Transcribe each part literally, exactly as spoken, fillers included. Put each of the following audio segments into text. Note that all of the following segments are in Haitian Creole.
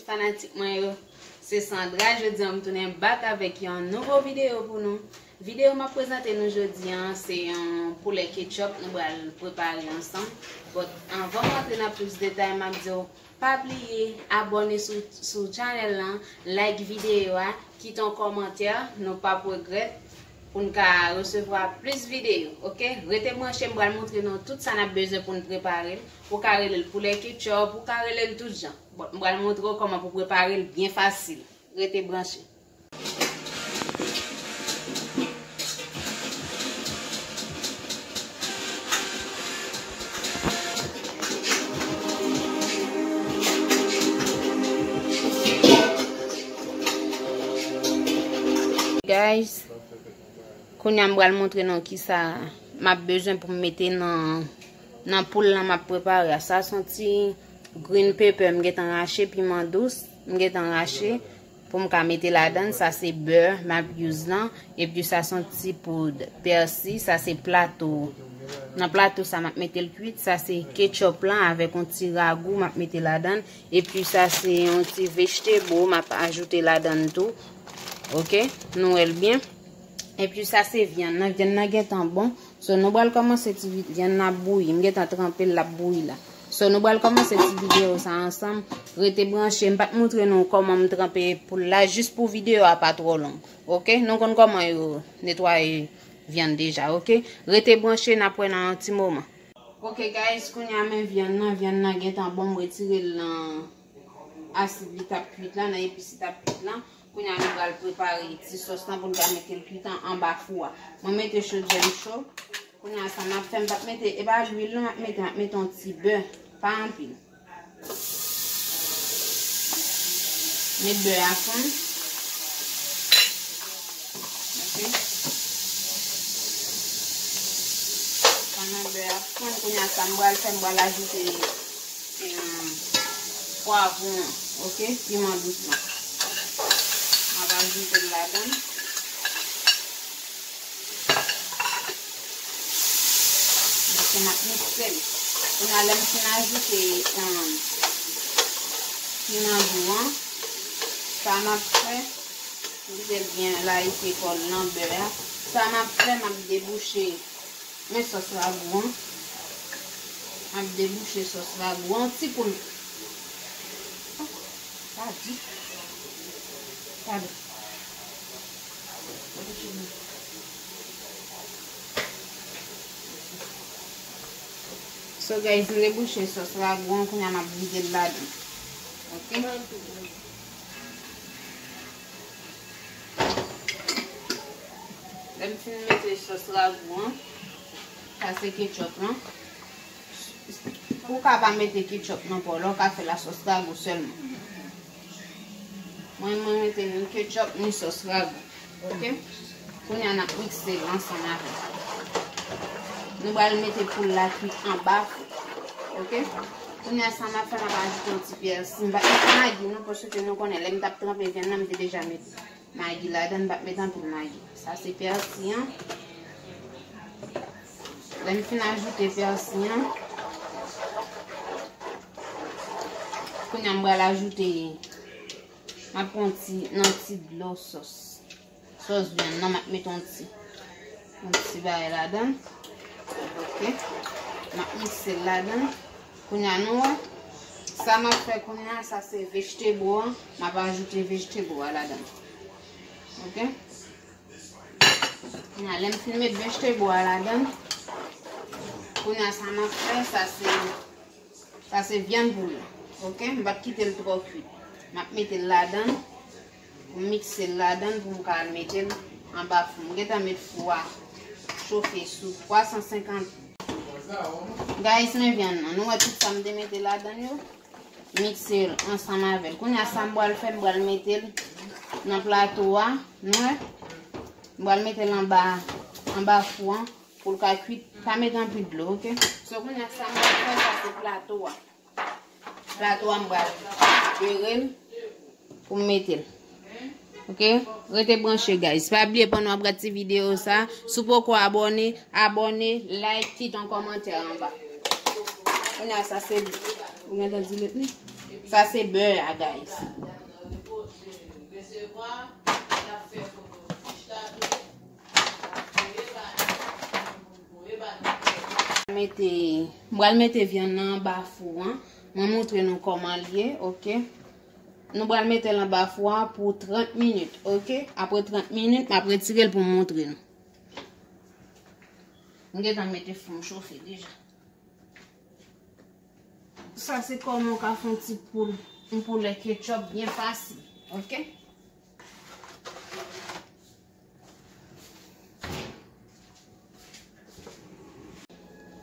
Fanatik mwen yo, se Sandra. Jodi a m tounen back avèk yon nouvo videyo pou nou. Videyo m ap prezante nou jodi a, se yon poulè ketchup nou pral prepare ansanm. But anvan m antre nan plis detay, m ap di w, pa bliye abòne sou, sou channel lan, like videyo a, kite yon kòmantè, nou p ap regrèt, pou n ka resevwa plis videyo, oke? Rete branche, m pral montre nou tout sa n ap bezwen pou n prepare l. Ou ka rele l poulè ketchup, ou ka rele l tout jan. Bon, m pral montre w kòman pou prepare l byen fasil. Rete branche. Guys, kounye a m pral montre nou kisa m ap bezwen pou m mete nan, nan poul lan m ap prepare a. Sa se yon ti green pepper m gentan rache, piman dous m gentan rache pou m ka mete ladan. Sa se bè m ap use lan, epi sa se yon ti poud pèsi. Sa se plato. Nan plato sa m ap mete l kwit. Sa se ketchup lan avèk yon ti ragou m ap mete ladan. Epi sa se yon ti vegetable m ap ajoute ladan tou. Oke, nou wè l byen. Epi sa se vyann nan. Vyann nan gentan bon. So, nou pral kòmanse ti vi-, vyann nan ap bouyi. M gentan tranpe l, l ap bouyi la. So, nou pral kòmanse ti videyo sa ansanm. Rete branche. M pa t montre nou kòman m tranpe poul la, jis pou videyo a pa twò long. Oke? Nou konn kòman yo netwaye vyann deja, oke? Rete branche, n ap wè nan yon ti moman. Oke, guys, kounye a men vyann nan, vyann nan gentan bon, m retire l nan asid li t ap kwit la, nan epis li t ap kwit la. Kounye a nou pral prepare ti sòs lan pou n ka mete l kwit an, anba fou a. Mwen mete chodyè m cho. Kounye a sa m ap fè, m p ap mete, e pa lwil non m ap mete, m ap mete yon ti bè, pa anpil. Met bè a fonn. Oke. Pandan bè a fonn, kounye a sa m pral fè, m pral ajoute, em, pwavwon an, oke, piman dous lan. M ap ajoute l ladan. Oke, m ap mikse l. Kounye a, lè m fin ajoute, em, piman dou an, sa m ap fè, kite l byen layite kò l nan bè a. Sa m ap fè, m ap debouche men sòs ragou an. M ap debouche sòs ragou an. Ti poul. Oh, pa di. Padon. So, guys, m debouche sòs ragou an, kounye a m ap vide l ladan. Oke? Lè m fin mete sòs ragou an, sa se ketchup lan. Ou ka pa mete ketchup non pa w, lè w ka fè lasòs ragou sèlman. Mwen, mwen mete ni ketchup, ni sòs ragou. Oke? Kounye a, n ap mikse l ansanm avè l. Nou pral mete poul la kwit anba fou. Oke? Kounye a, sa m ap fè, m ap ajoute yon ti pèsi. M pa t met magi non, paske nou konnen, lè m t ap tranpe vyann nan, m te deja mete magi ladan, m p ap met anpil magi. Sa se pèsi an. Lè m fin ajoute pèsi an, kounye a m pral ajoute, m ap pran ti, nan ti dlo sòs. Sòs vyann nan, m ap met yon ti, yon ti bagay ladan. Oke. M ap mikse l ladan. Kounye a nou wè, sa m ap fè kounye a, sa se vegetable an. M ap ajoute vegetable a ladan. Oke. Kounye a, lè m fin met vegetable a ladan, kounye a, sa m ap fè, sa se, sa se vyann poul la. Oke, m p ap kite l twò kwit. M ap mete l ladan, pou m mikse l ladan, pou m ka al mete l anba fou. M gentan met fou a chofe sou twa san senkant. Guys, men vyann nan. Nou wè tout sa m te mete ladan yo. Mikse l ansanm avè l. Kounye a, sa m pral fè, m pral mete l nan plato a. Nou wè? M pral mete l anba, anba fou an pou l ka kwit. Pa mete anpil dlo, oke? So, kounye a, sa m pral fè, sa se plato a. Plato a, m pral vire l pou m mete l. Oke? Rete branche, guys. Pa bliye, pandan w ap gad ti videyo sa, si w poko abòne, abòne, like, kite yon kòmantè anba. Kounye a, sa se, ou gentan di lèt li? Sa se bè a, guys. Mete, m pral mete vyann nan anba fou an. Mwen montre nou kòman l ye, oke? Nou pral mete l anba fou an pou trant minit, oke? Apre trant minit, m ap retire l pou m montre nou. M gentan mete fou m chofe deja. Sa se kòman w ka fè yon ti poul, yon poulè ketchup byen fasil, oke?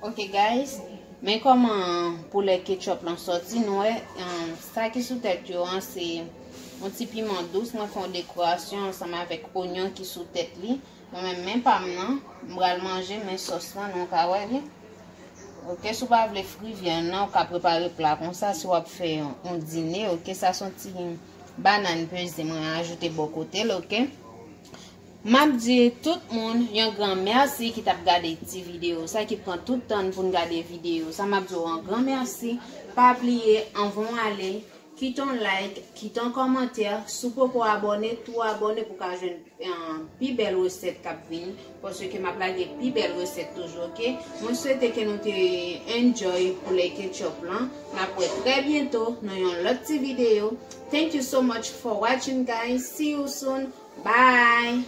Ok guys, men kòman poulè ketchup lan sòti. Nou wè, um, sa ki sou tèt yo an se yon ti piman dous. Mwen fè yon dekorasyon ansanm avèk onyon ki sou tèt li. Mwen menm men pa m nan, m pral manje men sòs lan, nou ka wè li. Ok, si w pa vle fri vyann nan, ou ka prepare pla konsa. Si w ap fè yon, yon dine, ok, sa se yon ti bann peze mwen ajoute bò kote l, ok. M ap di tout moun yon gran mèsi ki t ap gade ti videyo sa, ki pran tout tan pou n gade videyo sa. M ap di w yon gran mèsi. Pa bliye, anvan w ale, kite yon like, kite yon kòmantè. Si w poko abòne, tou abòne pou w ka jwenn, eh, pi bèl resèt k ap vini, paske m ap lage pi bèl resèt toujou, ok? Mwen swete ke nou te enjoy poulè ketchup lan. N ap wè trè byento nan yon lòt ti videyo. Thank you so much for watching, guys. See you soon. Bye.